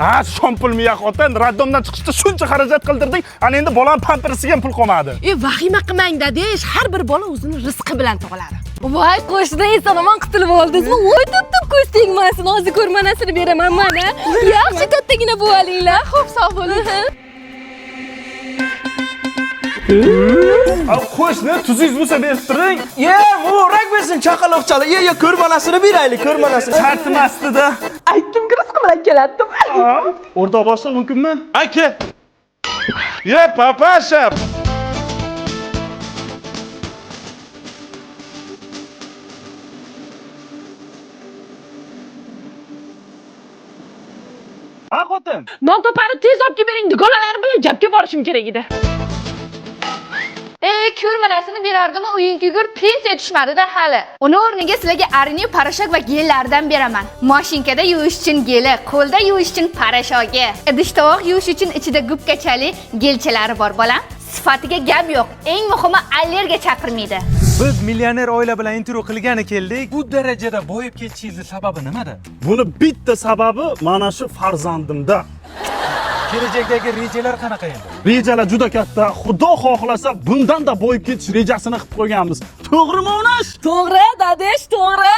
Ha, shompulmi xotin, роддом dan chiqishda shuncha xarajat qildirding, ana endi bolani pampersiga ham pul qolmadi. E, vahima qilmang dadesh, har bir bola o'zini rizqi bilan tug'iladi. Voy, qo'shni, eson omon qutulib oldingizmi? Voy, to'p ko'z tegmasin. Hozir ko'rmanasini beraman mana. Yaxshi kattagina bo'lib olinglar. Xo'p, sog' bo'ling. A, qo'shni, tuzingiz bo'lsa berib turing. Ye, muborak bo'lsin chaqaloqchalar. Ye, ye, ko'rmanasini beraylik, ko'rmanasini. Shart emasdi-da. Aytdim, rizqi bilan keladi deb. O'rtoq boshliq mumkinmi? Aka. Ye, papasha. Ha, xotin. Non topani tez olib kelib bering, dugonalarim bilan gapga borishim kerak edi. E, ko'rmanasini berardim, o'yin kugur pensiya tushmadi-da hali. Uni o'rniga sizlarga Arniy parashok va gellardan beraman. Mashinkada yuvish uchun geli, qo'lda yuvish uchun parashogi, idish tovoq yuvish uchun ichida gubkachali gelchalari bor, bolam. Sifatiga gap yo'q. Eng muhimi allergiya chaqirmaydi. Biz millioner oila bilan intervyu qilgani keldik. Bu darajada boyib ketishingizni sababi nimada? Buni bitta sababi mana shu farzandimda. Kelajakdagi rejalar qanaqa endi? Rejalar juda katta. Xudo xohlasa bundan-da boyib ketish rejasini qilib qo'yganmiz. To'g'rimi, Unash? To'g'ri, dadesh, to'g'ri.